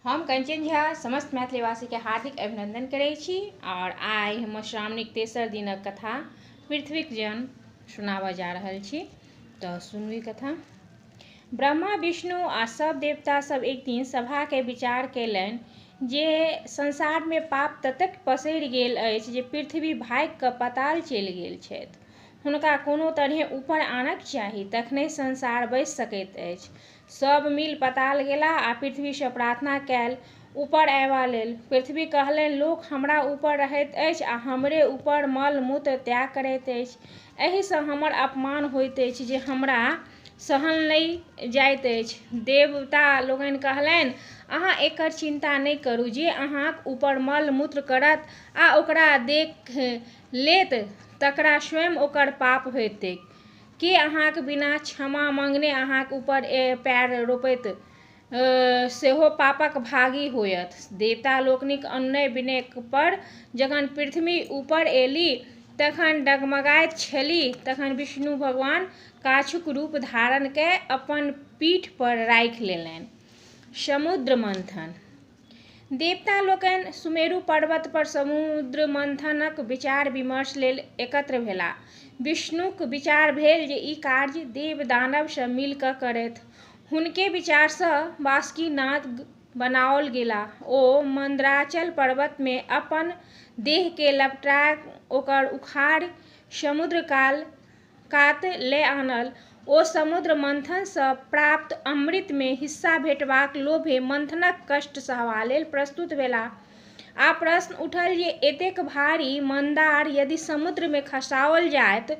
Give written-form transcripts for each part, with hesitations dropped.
हम कंचन झा समस्त मैथिलीवासीके हार्दिक अभिनन्दन करै छी आओर आइ हम मधुश्रावणीक तेसर दिनक कथा पृथ्वीक जन्म सुनाबऽ जा रहल छी। तऽ सुनू ई कथा। ब्रह्मा, विष्णु आ सभ देवता सभ एक दिन सभाके विचार कयलनि जे संसारमे पाप ततेक पसरि गेल अछि जे पृथ्वी भागि कऽ पताल चलि गेल छथि। हुनका कोनो तरहेँ ऊपर आनक चाही, तखनहि संसार बचि सकैत अछि। सभ मिलि पताल गेलाह आ पृथ्वीसँ प्रार्थना कयल ऊपर अयबा लेल। पृथ्वी कहलनि, लोक हमरा ऊपर रहैत अछि आ हमरे ऊपर मल-मूत्र त्याग करैत अछि। एहिसँ हमर अपमान होइत अछि जे हमरा सहल नहि जाइत अछि। देवता लोकनि कहलनि, अहाँ एकर चिन्ता नहि करू। जे अहाँक ऊपर मल-मूत्र करत आ ओकरा देख लेत तकरा स्वयं ओकर पाप होयतैक। के अहाँक बिना क्षमा मँगने अहाँक ऊपर पएर रोपत सेहो पापक भागी होयत। देवता लोकनिक अनुनय विनय पर जखन पृथ्वी ऊपर अयली तखन डगमगाइत छलीह। तखन विष्णु भगवान काछुक रूप धारण कय अपन पीठ पर राखि लेलनि। समुद्र मंथन। देवता लोकनि सुमेरु पर्वत पर समुद्र मंथनक विचार विमर्श लेल एकत्र भेलाह। विष्णुक विचार भेल जे ई कार्य देव-दानव सभ मिलि कऽ करथि। हुनके विचारसँ वासुकी नाग बनाओल गेलाह। ओ मन्दराचल पर्वतमे अपन देहकेँ लपटा ओकर उखाड़ि समुद्र कात लऽ आनल। ओ समुद्र मंथनसँ प्राप्त अमृतमे हिस्सा भेटबाक लोभेँ मंथनक कष्ट सहबा लेल प्रस्तुत भेलाह। आब प्रश्न उठल जे एतेक भारी मन्दार यदि समुद्रमे खसाओल जायत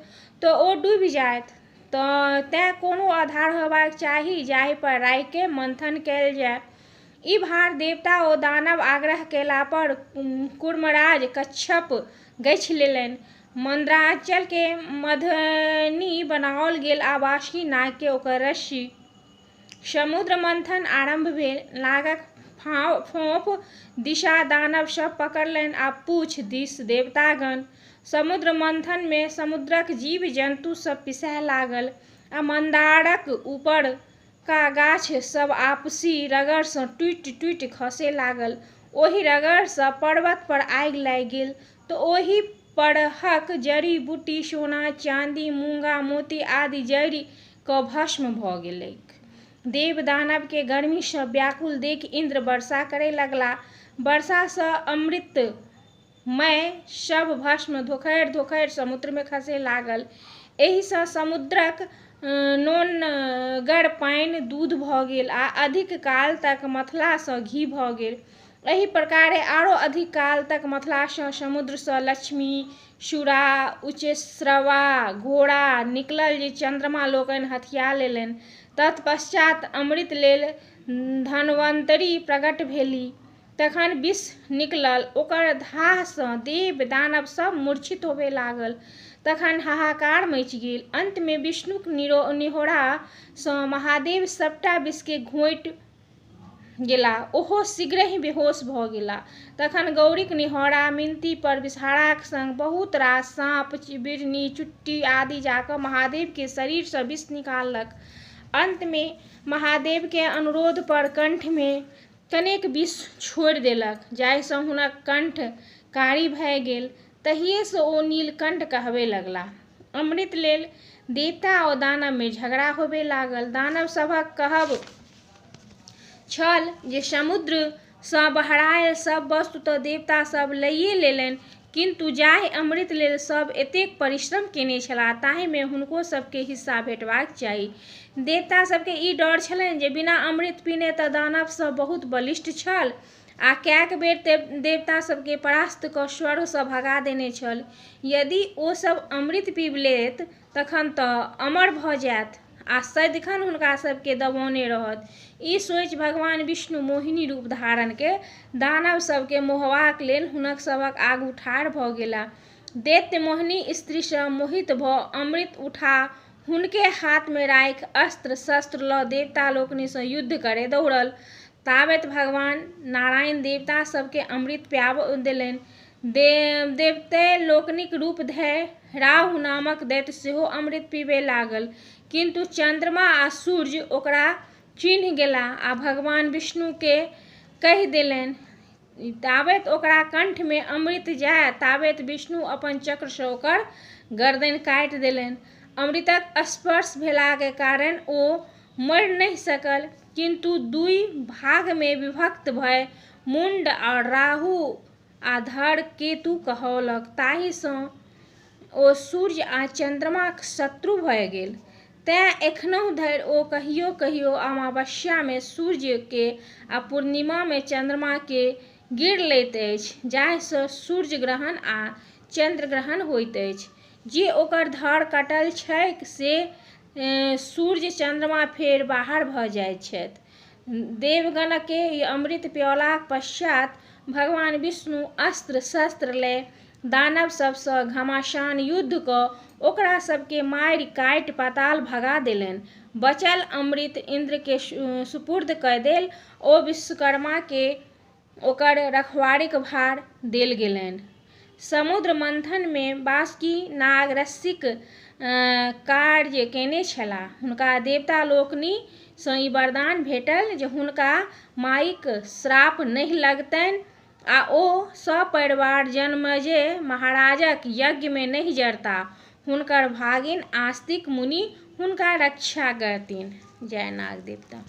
तँ ओ डूबि जायत, तेँ कोनो आधार होयबाक चाही जाहि पर राखि कऽ मंथन कयल जाय। ई भार देवता ओ दानव आग्रह कयला पर कूर्मराज कच्छप गछि लेलनि। मन्दराचलकेँ मथनी बनाओल गेल आ वासुकी नागकेँ ओकर रस्सी। समुद्र मंथन आरम्भ भेल। नागक फोंफ दिस दानव सभ पकड़लनि आ पूँछ दिस देवतागण। समुद्र मंथनमे समुद्रक जीव-जन्तु सभ पिसाय लागल आ मन्दारक उपरका गाछ सभ आपसी रगड़सँ टूटि-टूटि खसय लागल। ओहि रगड़सँ पर्वत पर आगि लागि गेल तँ ओहि परहक जड़ी-बूटी, सोना-चाँदी, मूँगा, मोती आदि जरि कऽ भस्म भऽ गेलैक। देव-दानवकेँ गर्मीसँ व्याकुल देखि इन्द्र वर्षा करय लगलाह। वर्षासँ अमृतमय सभ भस्म धोखड़ि-धोखड़ि समुद्रमे खसय लागल। एहिसँ समुद्रक नोनगर पानि दूध भऽ गेल आ अधिक काल तक मथलासँ घी भऽ गेल। एहि प्रकारेँ आरो अधिक काल तक मथलासँ समुद्रसँ लक्ष्मी, सुरा, उच्चैःश्रवा घोड़ा निकलल जे चन्द्रमा लोकनि हथिया लेलनि। तत्पश्चात् अमृत लेल धन्वन्तरि प्रगट भेलीह। तखन विष निकलल। ओकर धाहसँ देव-दानव सभ मूर्छित होबय लागल। तखन हाहाकार मचि गेल। अन्तमे विष्णुक निहोरासँ महादेव सभटा विषकेँ घोंटि गेलाह। ओहो शीघ्रहि बेहोश भऽ गेलाह। तखन गौरीक निहोरा मिनती पर विषहाराक संग बहुत रास साँप, बिढ़नी, चुट्टी आदि जा कऽ महादेवक शरीरसँ विष निकाललक। अन्तमे महादेवक अनुरोध पर कंठमे कनेक विष छोड़ि देलक जाहिसँ हुनक कंठ कारी भऽ गेल। तहिएसँ ओ नीलकण्ठ कहबय लगलाह। अमृत लेल देवता ओ दानवमे झगड़ा होबय लागल। दानव सभक कहब छल जे समुद्रसँ बहरायल सभ वस्तु तँ देवता सभ लइये लेलनि, किन्तु जाहि अमृत लेल सभ एतेक परिश्रम कयने छलाह ताहिमे हुनको सभकेँ हिस्सा भेटबाक चाही। देवता सभकेँ ई डर छलनि जे बिना अमृत पीने तँ दानव सभ बहुत बलिष्ठ छल आ कैक बेर देवता सभकेँ परास्त कऽ स्वर्गसँ भगा देने छल। यदि ओ सभ अमृत पीबि लेत तखन तँ अमर भऽ जायत आ सदिखन हुनका सभकेँ दबौने रहत। ई सोचि भगवान विष्णु मोहिनी रूप धारण कय दानव सभकेँ मोहबाक लेल हुनक सभक आगू ठाढ़ भऽ गेलाह। दैत्य मोहिनी स्त्रीसँ मोहित भऽ अमृत उठा हुनके हाथमे राखि अस्त्र-शस्त्र लऽ देवता लोकनिसँ युद्ध करय दौड़ल। ताबत भगवान नारायण देवता सभकेँ अमृत पिया देलनि। दैत्य लोकनिक रूप धय राहु नामक दैत्य सेहो अमृत पीबय लागल, किन्तु चन्द्रमा आ सूर्य ओकरा चिन्हि गेलाह आ भगवान विष्णुकेँ कहि देलनि। ताबत ओकरा कण्ठमे अमृत जाय ताबत विष्णु अपन चक्रसँ ओकर गर्दनि काटि देलनि। अमृतक स्पर्श भेलाके कारण ओ मरि नहि सकल, किन्तु दुइ भागमे विभक्त भए मुण्ड आओर राहु आ धड़ केतु कहौलक। ताहिसँ ओ सूर्य आ चन्द्रमाक शत्रु भए गेल। तेँ एखनहु धरि ओ कहियो कहियो अमावस्यामे सूर्यके आ पूर्णिमामे चन्द्रमाके गीड़ि लैत अछि, जाहिसँ सूर्य ग्रहण आ चन्द्रग्रहण होइत अछि। जे ओकर धड़ कटल छैक से सूर्य चन्द्रमा फेर बाहर भऽ जाइत छथि। देवगणके ई अमृत पिऔलाक पश्चात भगवान विष्णु अस्त्र शस्त्र लय दानव सभसँ घमासान युद्ध कऽ ओकरा सभके मारि काटि पाताल भगा देलनि। बचल अमृत इन्द्रके सुपुर्द कऽ देल। ओ विश्वकर्माके ओकर रखवारीक भार देल गेलनि। समुद्र मन्थनमे बासुकी नाग रस्सीक कार्य कयने छलाह। हुनका देवता लोकनिसँ ई वरदान भेटल जे हुनका माइक श्राप नहि लगतनि आ ओ सपरिवार जन्मेजय महाराजक यज्ञमे नहि जरताह। हुनकर भागिन आस्तिक मुनि हुनका रक्षा करथिन। जय नाग देवता।